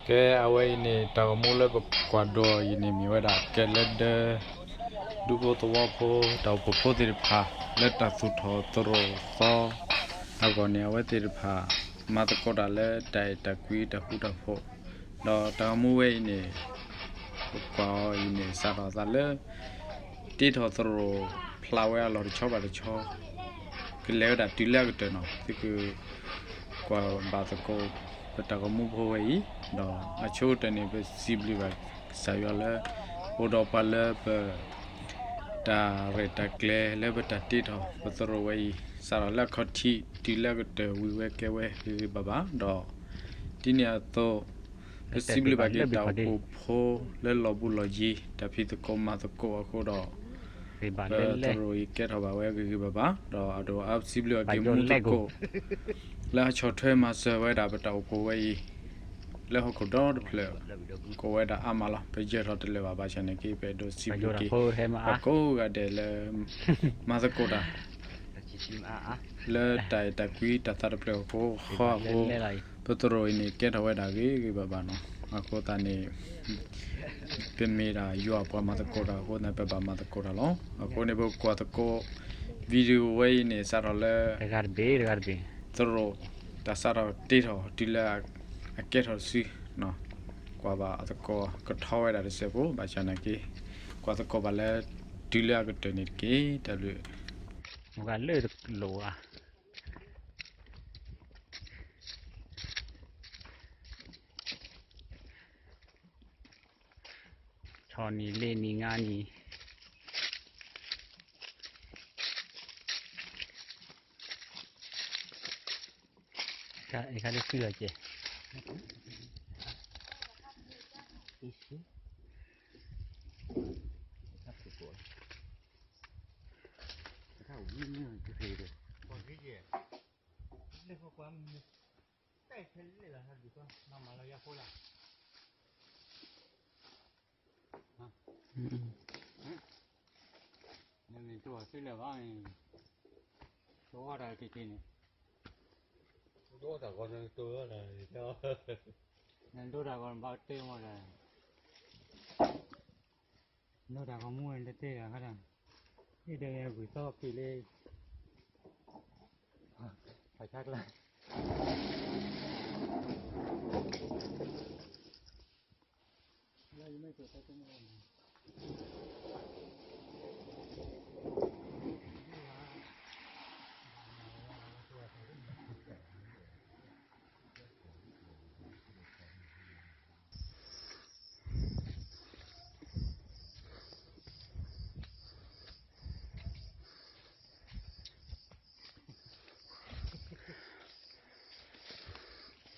ကဲ အဝဲအံၤန့ၣ် တၢ်ဂီၤမူလၢပကွၢ်ဒိးအံၤန့ၣ် မ့ၢ်ဝဲဒၣ်ကဲလၢဒၢ ဒူဖိသဝီဖိ တၢ်အိၣ်ဖှိၣ်ဖိသ့ၣ်တဖၣ် လၢတၢ်သူၣ်ထီၣ်သရိာ်သီအဂီၢ်န့ၣ် အဝဲသ့ၣ်တဖၣ် မၤသကိးတၢ်လၢတၢ်အဲၣ်တၢ်ကွံတၢ်ဃူတၢ်ဖိး, ဒီးတၢ်ဂီၤမူဝဲအံၤန့ၣ် ပကွၢ်အီၤအံၤန့ၣ် စးထီၣ်သးလၢ တ့ထီၣ်သရိာ်ဖျါဝဲအလီၢ်တဆီဘၣ်တဆီ ကလဲၤဝဲဒၣ်တုၤလၢအကတၢၢ်နီၤ သုက ကွၢ်ဘၣ်သကိး ပတၢ်ဂီၤမူဖိဝဲအံၤ, ဒီးအဆိကတၢၢ်န့ၣ် ပစံးဘျုးဘၣ်ကစၢ်ယွၤလၢ အိၣ်ဒီးပှၤလၢပ တၢ်ရဲၣ်တၢ်ကျဲၤလၢပတၢ်တ့ထီၣ်ပသရိာ်ဝဲအံၤ စးထီၣ်လၢအခီၣ်ထံးတုၤလၢအကတၢၢ်ဝံၤဝဲကဲဝဲဂ့ၤဂ့ၤဘၣ်ဘၣ်, ဒီးဒ်န့ၣ်အသိး ပစံးဘျုးဘၣ်က့ၤတၢ်အိၣ်ဖှိၣ်ဖိလၢလီၢ်ဘူးလီၢ်ယံၤ တၢ်ဖံးသကိးမၤသကိးအဃိဒီး ပသရိာ်အံၤကဲထီၣ်ဘၣ်ဝဲဂ့ၤဂ့ၤဘၣ်ဘၣ်, ဒီးအဒိးအါပစံးဘျုးအက့ၤမူသကိး လၢအဆီၣ်ထွဲမၤစၢၤဝဲဒၣ်ပတၢ်အိၣ်ဖှိၣ်ဝဲအံၤ လၢဟီၣ်ခိၣ်ဒီတဖျၢၣ် ကိးဝဲဒၣ်အါမးလီၤ. ပယၢၤထီၣ်တလၢာ်ဘၣ် ဘၣ်ဆၣ်န့ၣ်က့ ပအဲၣ်ဒိးစံးဘျုးက့ၤ ပှၤကိးဂၤဒဲးလၢ မၤသကိးတၢ် လၢတၢ်အဲၣ်တၢ်ကွံတၢ်သးတဖျၢၣ်အဃိ ဃီအဃိ ပသရိာ်အံၤန့ၣ် ကဲထီၣ်ဝဲဒၣ်ဂ့ၤဂ့ၤဘၣ်ဘၣ်နီၤ. အဃိသတးန့ၣ် ပမ့ၢ်ဒၣ်ယွၤပှၤမၤသကိးတၢ်အဃိ ပဘၣ်မၤသကိးတၢ်လီၤ. အဃိန့ၣ် ပကွၢ်သကိး video ဝဲအံၤန့ၣ် စးထီၣ်လၢ သရိာ် တၢ်စးထီၣ်တ့ထီၣ်တုၤလၢအကဲထီၣ်တစု ကွၢ်ဘၣ်အသကိးကထီဝဲဒၣ်တစဲးဖိ ဘၣ်ဆၣ်နာ်က့ ကွၢ်သကိးဘၣ်လၢ တုၤလၢအကတၢၢ်န့ၣ်တက့ၢ်. တၢ်ဘျုး မ့ၢ်လၢတလိၣ်ဧါ ဆီနံၤလ့နံၤငါနံၤ ခါလၢစုအကဲ နမ့ၢ်တိၢ်အီၤသုလၢၤဘၣ်န့ၣ် တိၢ်အီၣ်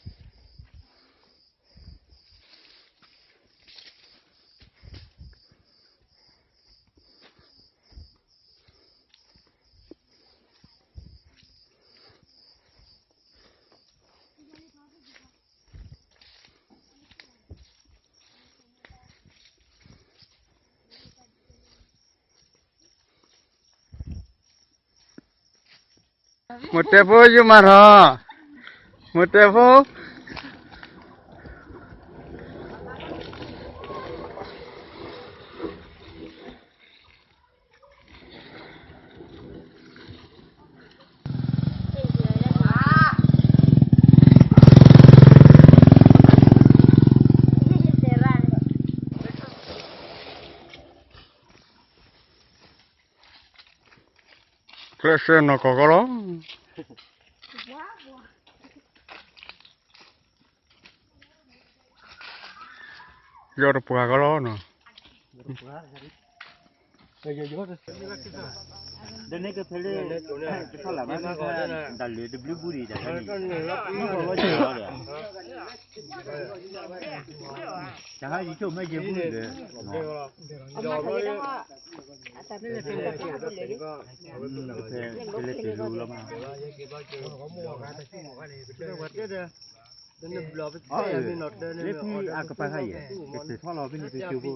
တၢ်တထံၣ်န့ၣ် နဒိၣ်တၢ်ဂီၤနဘၣ်တဲမီၢ်ဒီး ဒိၣ်တၢ်ဂီၤမူဝဲနတတဲတၢ်ခါဒီး ဟ့ၣ်တဲဝဲဂုၤသီဖံးလၢ ဖးဆါကျါ မိၢ်တဲဖိယုၢ်မၤထီၣ်, မိၢ်တဲဖိ ကျဲးစၢးနီၢ်ကီၢ်ကီလီၤ. ယီၢ်တပှၢ်ကီလီၤနီၤ. ဒ်န့ၣ်ကဖဲလၢ တဖၣ်လၢ်ဘၣ်န့ၣ် တၢ်လၢတဘျုးဘူးဒံးတၢ်လၢန့ၣ် မ့ၢ်ကီၢ်လီၤယီၤဒီး တၢ်ဟးယံၤဆိၣ်မ့ၢ်ယဲၢ်ဘူးဒီး ကဖဲ ကလဲၤတ့ၢ်လူလီၤမး လၢဖံအကပၤခါအံၤ ကစၢၢ်ထီၣ်လီၤဖဲန့ၣ်တစိၤဖိ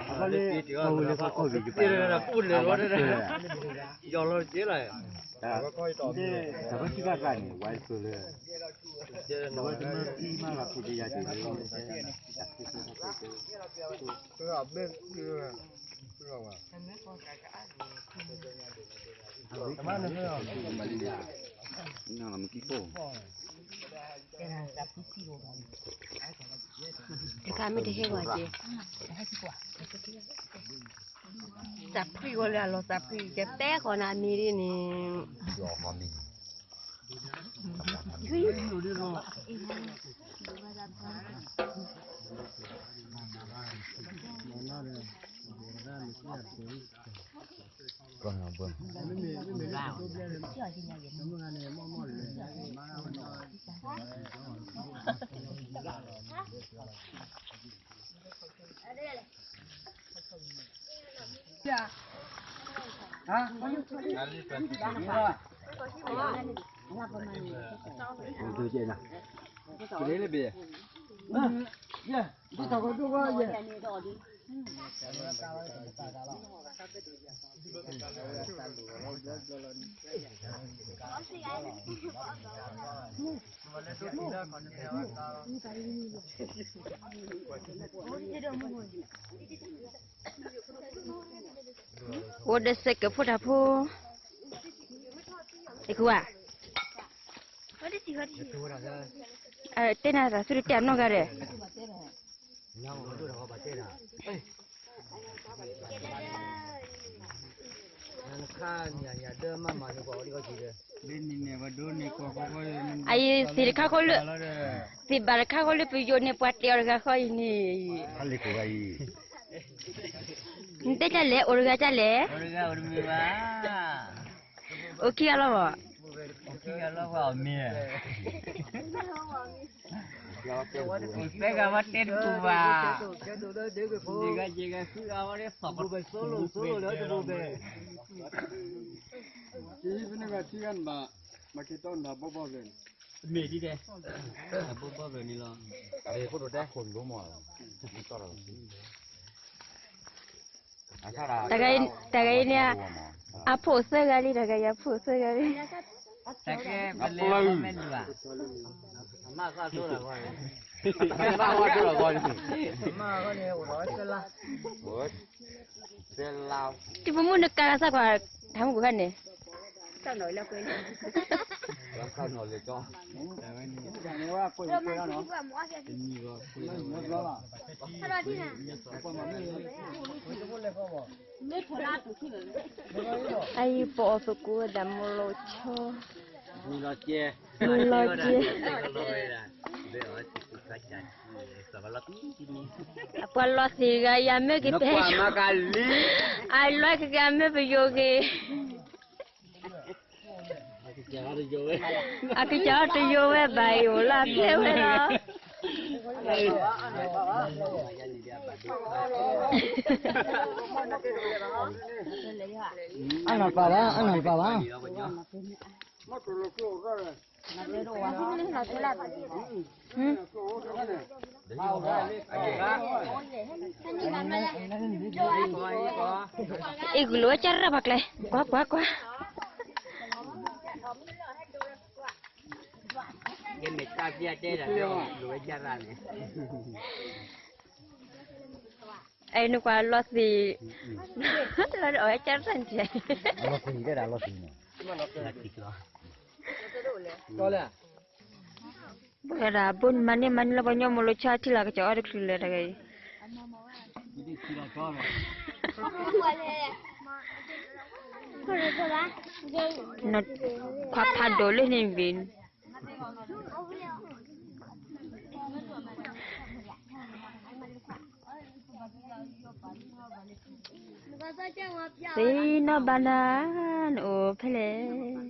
အဃိလၢပအီၣ်ဝံၤလၢပအီၣ်ဝံၤယပာ်လီၤ တၢ်ဘၣ်စံးဘၣ်ကျါန့ၣ် ဝဲတစိၤလၢ တခါမ့ၢ်တဟဲဝဲက့ၤ သးဖှံဂီၤလၢအလီၤသးဖှံ ကတဲဃီၤနၤမ့ၢ်ဒ်န့ၣ် အိၣ်ဒီးစဲးကဖိတၢ်ဖိ, တကူဧါ, တဲနၤတၢ်သူတတဲအနီၢ်ဂၤဒီး အအံၤသ့ၣ်တခါဃီလၢ, သ့ၣ်ဘၣ်တခါဃီလၢပယိၤန့ၣ် ပှၤတဲအီၤတဂၤဃီအံၤန့ၣ်, နတဲဒ်လဲၣ် အိၣ်တဂၤဒ်လဲၣ်, အိၣ်ခံဂၤလီၤဘၣ်, အိၣ်သၢဂၤဝဲတဲတပူၤဘၣ်, န့ၣ်ဂၤယဲၢ်ဂၤဃုဂၤဝဲလၢသီၣ်က ကဖနဂၤထံဂၤနဘၣ်, မၤက့ၤတီနဘီဘီဘျဲၣ်န့ၣ်, မ့ၢ်ဒ်လဲၣ်, ဘီဘီဘျဲၣ်န့ၣ်လီၤ, အခိၣ်ဒိၣ်တဲခိၣ်ဒိၣ်မး, တဂၤအံၤန့ၣ်, အဖိသၢဂၤလံ, တဂၤအံၤအဖိသၢဂၤလံ, တကဲပလဲၤမ့ၢ်ဒူၣ်ဘၣ်, အမါဃီဒိၣ်လီၤဂီၢ်န့ၣ်, အမါဃီဒိၣ်လီၤဂီၢ်န့ၣ်, အမါဃီန့ၣ်အိၣ်ဒီးဝဲသၢလါ တံၤဖိမုၣ်နကၤဂၤသၣ်ကွၢ်, ထါမုၣ်ကိးခါန့ၣ်, အအံၤပအီၣ်သကိးဝဲဒၣ်မုၢ်လီၤဆီ, မုၢ်လီၤကဲ, မုၢ်လီၤကဲ, အပှၤလီၤသ့ၣ်ဂၤယၤမ့ၢ်က့ၤတဲ, အလီၤက့ၤဂၤမ့ၢ်ပယိၤက့ၤ အကစၢ်တယိၤဝဲဘၣ်အံၤ အိၣ်လၢအဖျဲၣ်ဝဲလီၤ. အနီၢ်ပာ်ဘၣ်, အနီၢ်ပာ်ဘၣ်. အံၤ ဂုာ်လိာ်ဝဲကၢ်ရၣ်ပှၤကျဲ, ကွၢ်ကွၢ်ကွၢ်, ယမ့ၢ်တၢ်ပျၢ်တဲဒၣ်လၢဂုာ်လိာ်ဝဲကၢ်ရၣ်န့ၣ်, အဲ နကွၢ်လီၤသ့ၣ်, လီၤအီၣ်ဝဲကၢ်ရၣ်န့ၣ်, လီၤသ့ၣ်တဲဒၣ်လီၤသ့ၣ်န့ၣ်, ပှၤဒၣ်ဘိမၤန့ၢ်မၤန့ၢ်လၢပှၤကညီမ့ၢ်လိာ်ဆီထံလီၤ ကစီၤအီၤတချုးလၢၤတဂၤအံၤ, ခွါဖးဒိၣ်လၢန့ၣ်ဘ့ၣ်, သ့ၣ်နီၣ်ဘၣ်နၤ, နအိၣ်ဖဲလဲၣ်.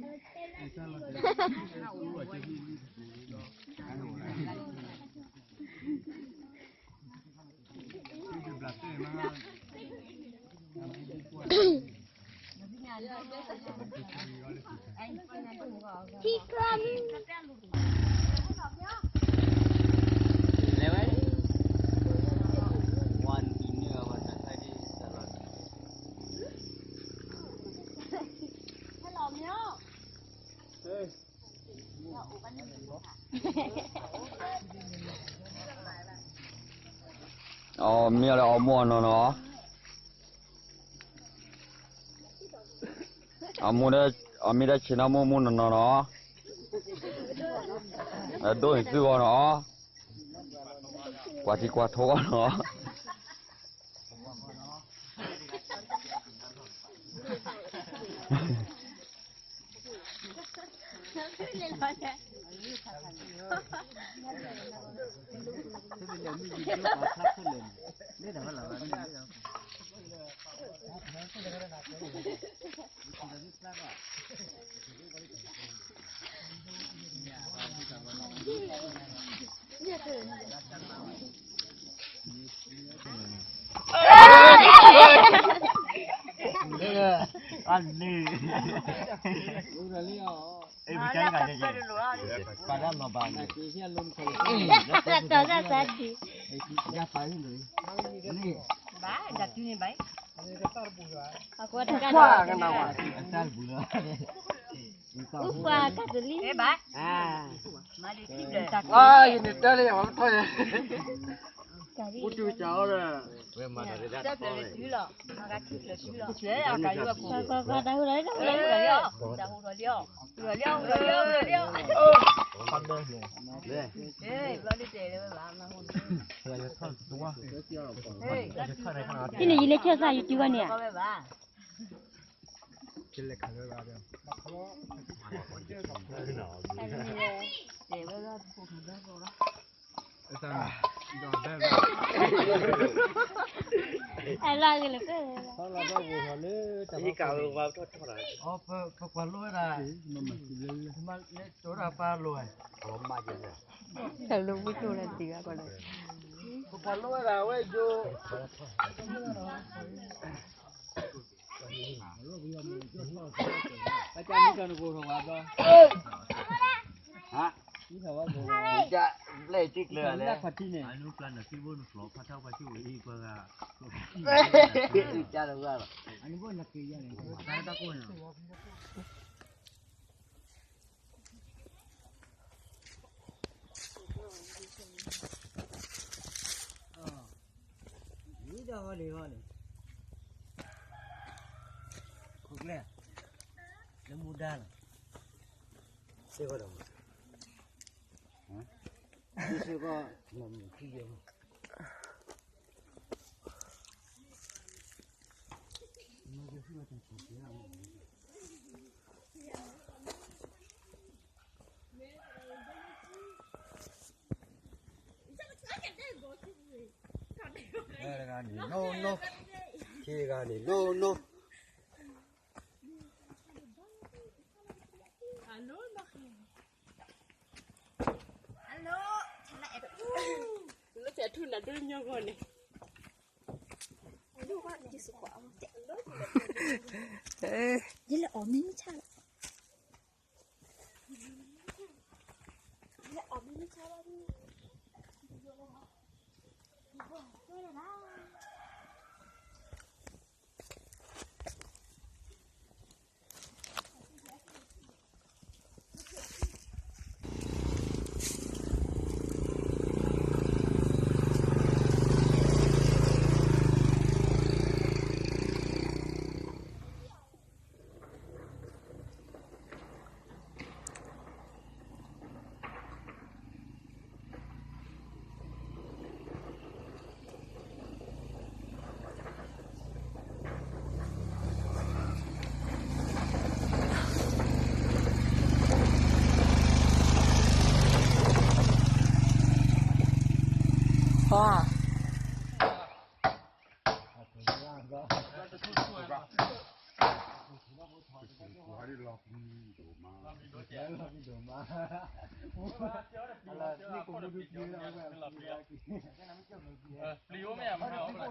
မ့ၢ်အီၤလၢအီၤမူအီၤနီၢ်နီၢ်, အီၤမူ, အီၤမ့ၢ်ဒၣ်ဆ့ၣ်နီၤမူမူနီၢ်နီၢ်နီၢ်, အဒိၣ်န့ၣ်သုဂီၢ်နီၢ်, ကွၢ်ထံကွၢ်ထိဂီၢ်နီၢ်. ဖဲန့ၣ် ယလဲၤဆၢသး YouTube ဘၣ်န့ၣ်ဧါ. ပကွၢ်လိဝဲဒၣ်, ပကွၢ်လိဝဲဒၣ်ဝဲယိၤ တဂၤန့ၣ် no no, ခံဂၤန့ၣ် no no. ယလဲၤအီၣ်မ့ၢ်မ့ၢ်ဆါလ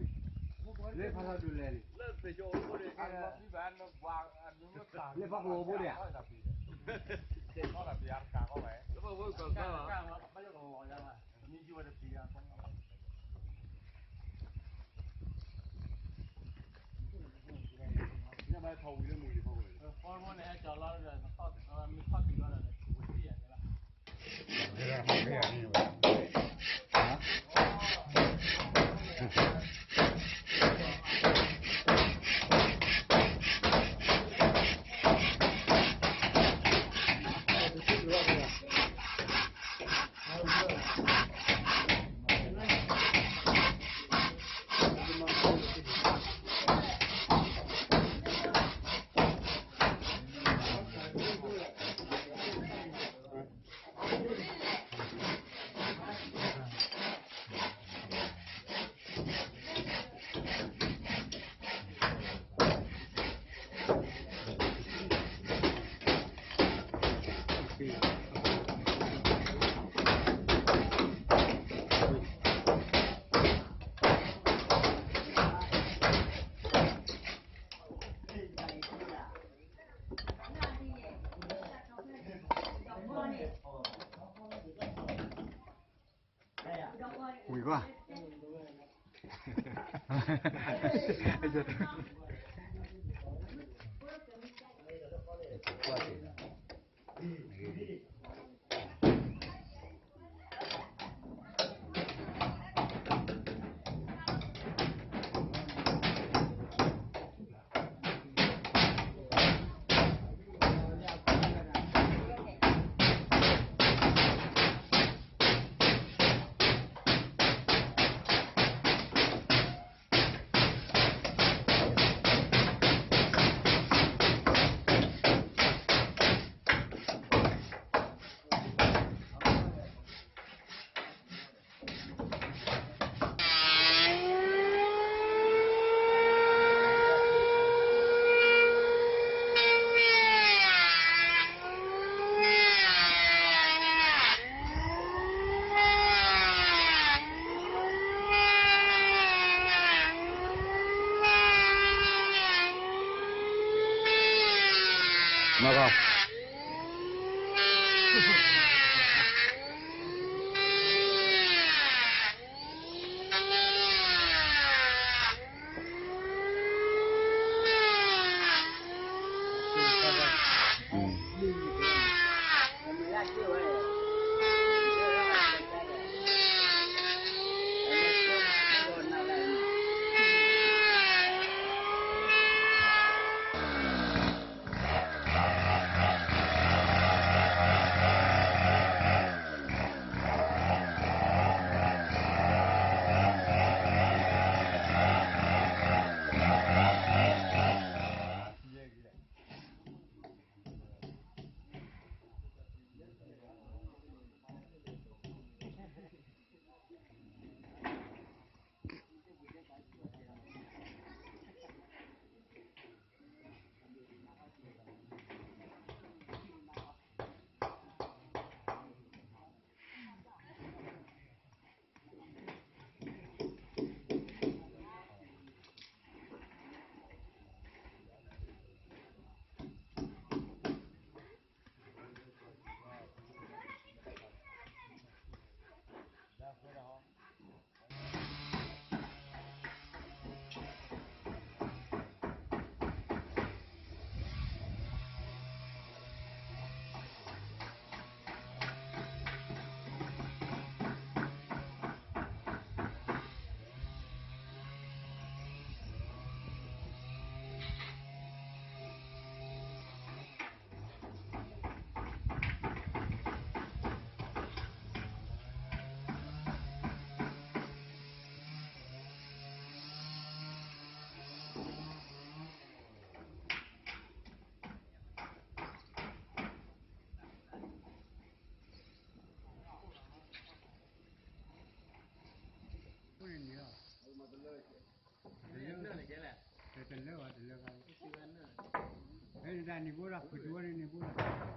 ီၤ. လဲၤဖးခိၣ်ဘိဒံးဧါ, လၢဖးခိၣ်ဘိဒံးဧါ. ဝံၤကွၢ်, မၤဂီၤ တလၢဘၣ်တလၢဘၣ်, ဖဲန့ၣ်တၢ်န့ၣ်ဘိလီၤ ဖုတဝီန့ၣ်န့ၣ်ဘိလီၤ.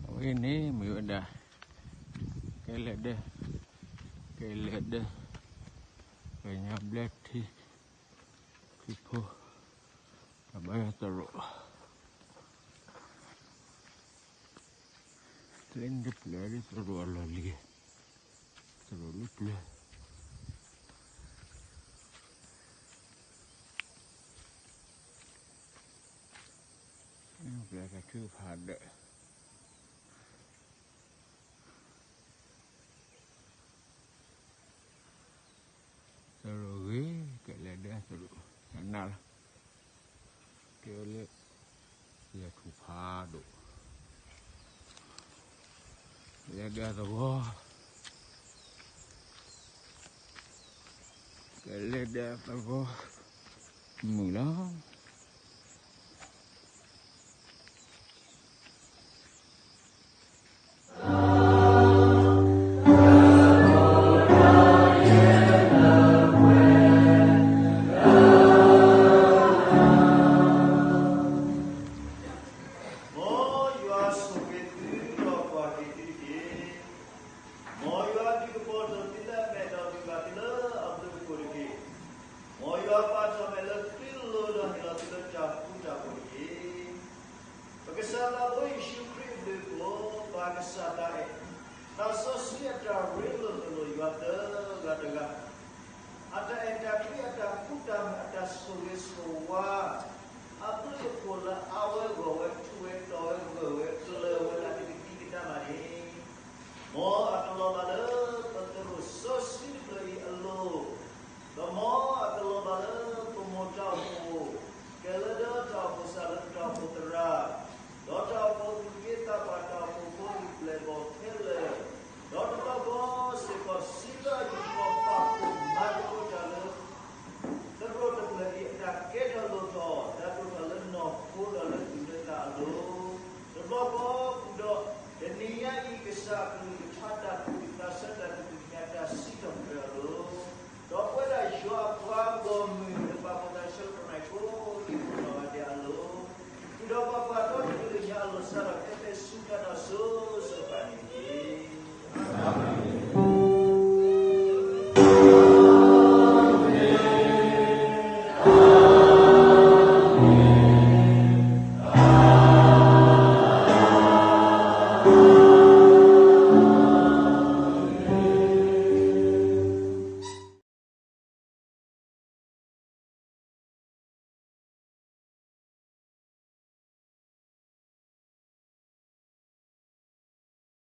အဝဲန့ၣ်မ့ၢ်ဝဲဒၣ် ကဲလဲၣ်ဒၢ, ကဲလဲၣ်ဒၢ, ကညီဘျၢထံ ခရံာ်ဖိ တၢ်ဘါယွၤသရိာ်, ကျဲန့ၣ်တပျၢ်ဒ်သရိာ်အလီၢ်လံၤ, သရိာ်လၢပျၢၤ ပျၢၤတၢ်ထုကဖၣ်ဒၢး, သရိာ်ဂ့ၤ, ကဲလဲၣ်ဒၢသရိာ်, ယနၢ်လီၤ, ကဲလၢ ယထူၣ်ဖးဒိၣ်, ကဲလဲၣ်ဒၢသဝီ, ကဲလဲၣ်ဒၢသဝီ, မုာ်လီၤ. မ်ယွၤဆိၣ်ဂ့ၤသုဒီးကွၢ်က့ၤသုတက့ၢ်. မ်ယွၤဒုးကပီၤဒိၣ်သုလၢအမဲာ်ဒီးဒုးဘၣ်သုလၢအဘျုးအဖှိၣ်တက့ၢ်. မ်ယွၤပာ်ထီၣ်မဲာ်လၢသုလိၤဒီးဟ့ၣ်လီၤသုလၢတၢ်ဃူတၢ်ဖိးတက့ၢ်. ပကစၢ်သးဘိယ့ၣ်ၡူးခရံာ်အဘျုးအဖှိၣ်, ပၢ်ကစၢ်သးအဲၣ်, သးစီဆှံအတၢ်ရ့လိာ်သရိာ်ယွၤသၢဂၤတဂၤ, အတၢ်အဲၣ်တၢ်ကွံအတၢ်ဃူတၢ်မုာ်အတၢ်ဆိၣ်ဂ့ၤဆိၣ်ဝါ, အဘျုးအဖှိၣ်လၢအါဝဲဂီၢ်ဝဲထူးဝဲတီၤဝဲဂၢၢ်ဝဲကျၢၤဝဲလၢအတကသံၣ်ကဒါမးန့ၣ်, မ်အကလီၤဘၣ်လၢပသရိာ်စီဆှံတဖျၢၣ်အံၤအလိၤ, ဒီးမ်အကလီၤဘၣ်လၢပမိၢ်တၢ်အိၣ်ဖှိၣ်, ကဲလၢဒီးတၢ်အိၣ်ဖှိၣ်စးလၢပတၢ်အိၣ်ဖှိၣ်သရၣ်, ဒီးတၢ်အိၣ်ဖှိၣ်သူၣ်က့သးပှၢ်တၢ်အိၣ်ဖှိၣ်ဖိလံာ်ပျဲၢ်ဘီၣ်ခဲလၢာ်, ဒီးတဘျီဃီစ့ၢ်ကီးစံးဘၣ်ယွၤပာ်ဖှိၣ်မၤသကိးတၢ်လၢ သရိာ်တဖျၢၣ်အံၤအတၢ်ကဲထီၣ်လိၣ်ထီၣ် တၢ်ဒိၣ်ထီၣ်လၢနီၢ်ခိဒီးလၢသူၣ်လၢသးအလိၤ, တဘျီဃီဃုာ်ဒီး တနံၤညါအံၤကစၢ်အကလုၢ်ကထါတၢ်သူၣ်ဝံၣ်သးဆၢတၢ်သူၣ်ဖှံသးညီတၢ်စံးထီၣ်ပတြၢၤအလိၤ, ဒီးပဝဲဒၣ်ယွၤအ